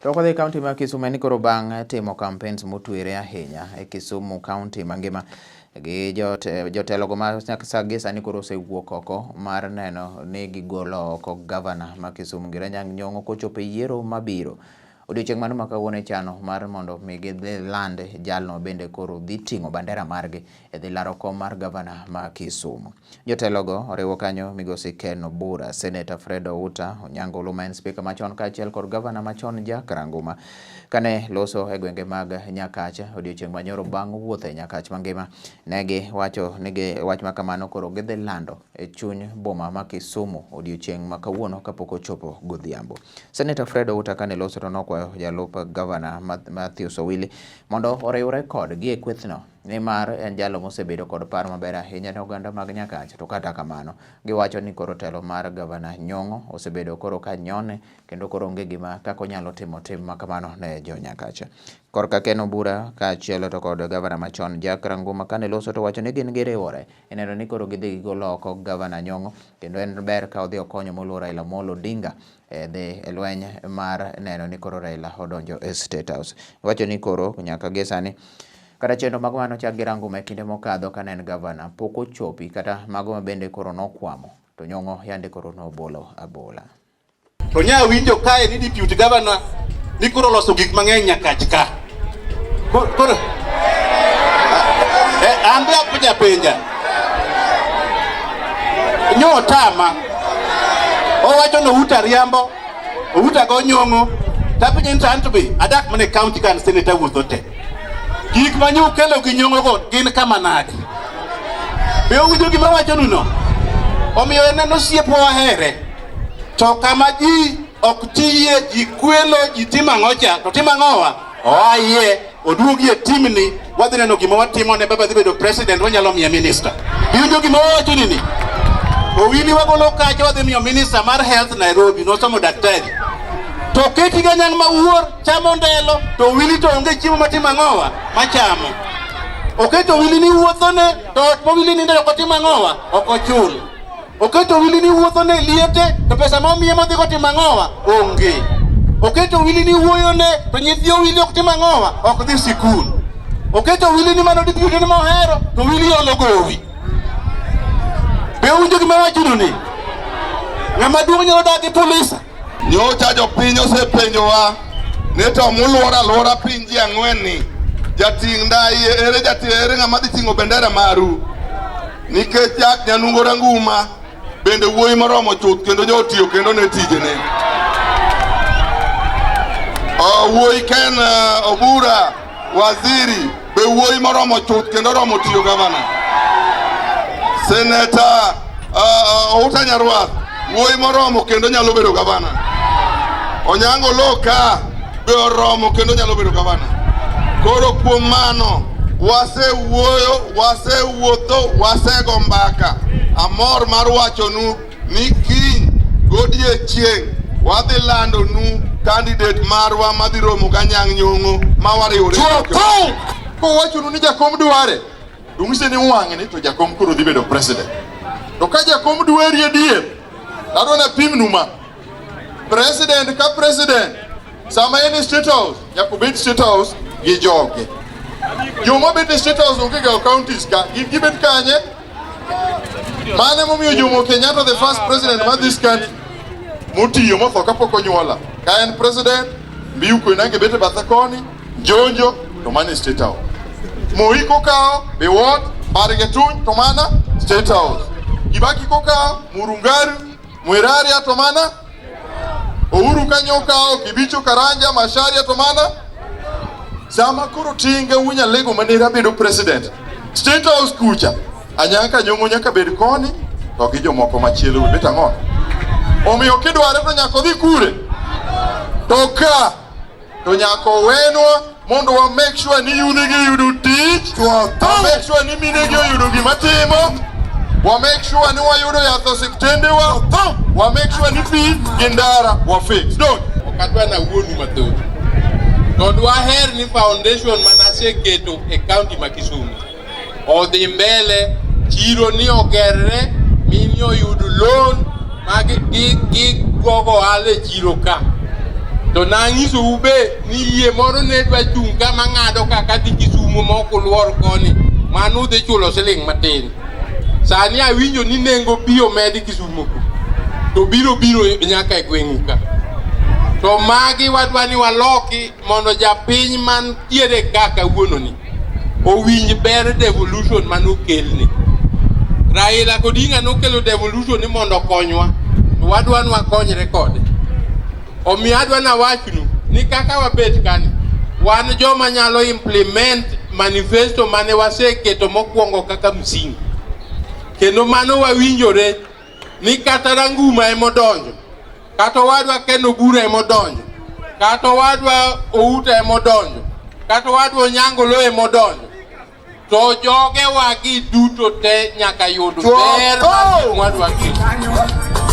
To kodhi e kaunti ma Kisumu en koro bang' timo campaigns motwere ahinya e Kisumu kaunti mangima gi jotelogo ma gi sani koro osewuok oko mar neno ni gigolo oko gavana ma Kisumu Ngire Anyang' Nyong'o kochopo e yiero mabiro. Odiochieng' mano ma kawuono ichano mar mondo mi gidhi land jalno bende koro dhi ting'o bandera margi e dhi laro kom mar gavana ma Kisumu. Jotelogo oriwo kanyo migosi Ken Obura, Seneta Fred Outa, Onyango Oluma en spika machon kaachiel kod gavana machon Jack Ranguma. Kane loso e gwenge mag Nyakach odiochieng' manyoro bang' wuotho e Nyakach mangima, ne giwacho ni gi wach ma kamano koro gidhi lando e chuny boma ma Kisumu odiochieng' ma kawuono kapok ochopo godhiambo. Seneta Fred Outa kane loso to nokwayo jalup gavana Matthews Owili mondo oriwre kodgi e kwethno nimar en jalo mosebedo kod paro maber ahinya ne oganda mag Nyakach. To kata kamano, giwacho ni koro telo mar gavana Nyong'o osebedo koro ka nyone kendo koro onge gima kaka onyalo timo tim ma kamano ne jo Nyakach. Korka Ken Obura kaachiel to kod gavana machon Jack Ranguma kane loso to wacho ni gin giriwore e neno ni koro gidhi gigolo oko gavana Nyong'o kendo en ber ka odhi okonyo moluor Raila Amolo Odinga e dhi e lweny mar neno ni koro Raila odonjo e State House. Wacho ni koro nyaka gie sani kata chenro mago mane ochak gi Ranguma e kinde mokadho kane en gavana pok ochopi kata mago ma bende koro nokwamo to Nyong'o yande koro nobolo abola. To nya winjo kae ni deputy governor ni koro loso gik mang'eny Nyakach ka. Koro an be apenja penja. Nyo tama. Owacho no Outa riambo, Outa go Nyong'o. Tapenjo ni to an to be adak mana e county ka an senator wuotho te. Gik ma nyo ukelo gi Nyong'o go gin kama nade? Be uwinjo gima awachonu no? Omiyo en en osiepwa wahere. To kama ji ok tiye, ji kwelo, ji timo ang'o cha, to timo ang'owa? Oaye, oduogi e timni, wadhi neno gima watimo ne baba dhi bedo president, wanyalo miye minister. Iwinjo gima wawacho nini? Owili wagolo kacha wadhi miyo minister mar health Nairobi, nosomo daktari. To keti ga nyang' mawuor chamo ndelo, to Owili to onge chiemo matimo ang'owa? Machamo. Oketo Owili ni wuothone, to ot mowili ninde ok otimo ang'owa? Ok ochul. Oketo Owili ni wuotho ne liete to pesa ma omiye modhi go timo ang'owa? Onge. Oketo Owili ni wuoyo ne to nyithi Owili ok tim ang'owa? Ok dhi sikul. Oketo Owili ni mano deputy ni mohero to Owili olo gowi. Be uwinjo gima awachonu ni? Ng'ama duong' nyalo dak gi polisa. Nyocha jopiny osepenjowa ni to muluoro alwora piny ji ang'wen ni jating' ndai ere jating' ere ng'ama dhi ting'o bendera maru nikech Jack Nyanungo Ranguma bende wuoyi moromo chuth kendo nyo otiyo kendo ne tijene. Wuoyi Ken Obura waziri be wuoyi moromo chuth kendo oromo tiyo gavana. Seneta Outa Nyarwath wuoyi moromo kendo nyalo bedo gavana. Onyango Loka be oromo kendo nyalo bedo gavana. Koro kuom mano wasewuoyo, wasewuotho, wasego mbaka. Amor mar wachonu ni kiny godiechieng' wadhi landonu candidate marwa madhi romo gi Anyang' Nyong'o ma wariwore. Kowachonu ni jakom dware, dung'ise ni wang'ni to jakom koro dhi bedo president. To ka jakom dwari adier, adwa napimnu ma. President ka president, sama en e State House, nyaka obed State House gi joge. Joma bet e State House onge ga counties ka, gin gibet kanye? Mano emomiyo Jomo Kenyatta, the first president mar this country, motiyo motho kapok onyuola. Ka en president, Mbiyu Koinange bet e bathe koni, Njonjo to mano e State House. Moi kokawo Biwott, Bargetuny to mana State House. Kibaki kokawo Murungaru, Mwiraria to mana Uhuru kanyo okawo Kibicho, Karanja, Macharia to mana sama koro Tinga wuo Nyalego manera bedo president State House kucha Anyang' Kanyong'o nyaka bed koni to gi jomoko machielo be bet ang'o. Omiyo kidware to nyaka odhi kure to ka to nyaka owenwa mondo wa make sure ni yudhe gi yudo tich, wa make sure ni mine gi oyudo gima timo, wa make sure ni wayudo yath osiptendewa, wa make sure ni pi gi ndara wa fix. Don't. Ok adwa nawuonu mathoth. To dwaher ni foundation manaseketo e county ma Kisumu odhi mbele, chiro ni ogerre, mini oyud loan ma gigogo ohala e chiro ka. To nang'isou be ni yie moro ne dwa chung' kama ng'ado kaka dhi Kisumo ma ok uluor koni, mano udhi chulo siling' matin. Sani awinjo ni nengo pi omedi Kisumo ku, to biro biro nyaka e gweng'u ka. To magi wadwa ni waloki mondo japiny mantiere ka kawuononi owinj ber devolution manokelni. Raila Odinga nokelo devolution ni mondo okonywa, to wadwa ni wakonyre kode. Omiyo adwa nawachnu ni kaka wabet kani, wan joma nyalo implement manifesto mane waseketo mokwongo kaka msingi. Kendo mano wawinjore ni kata Ranguma emodonjo, kata owadwa Ken Obura emodonjo, kata owadwa Outa emodonjo, kata owadwa Onyango Lo emodonjo, to jogewagi duto te nyaka yud ber mar gik mwadwa keto.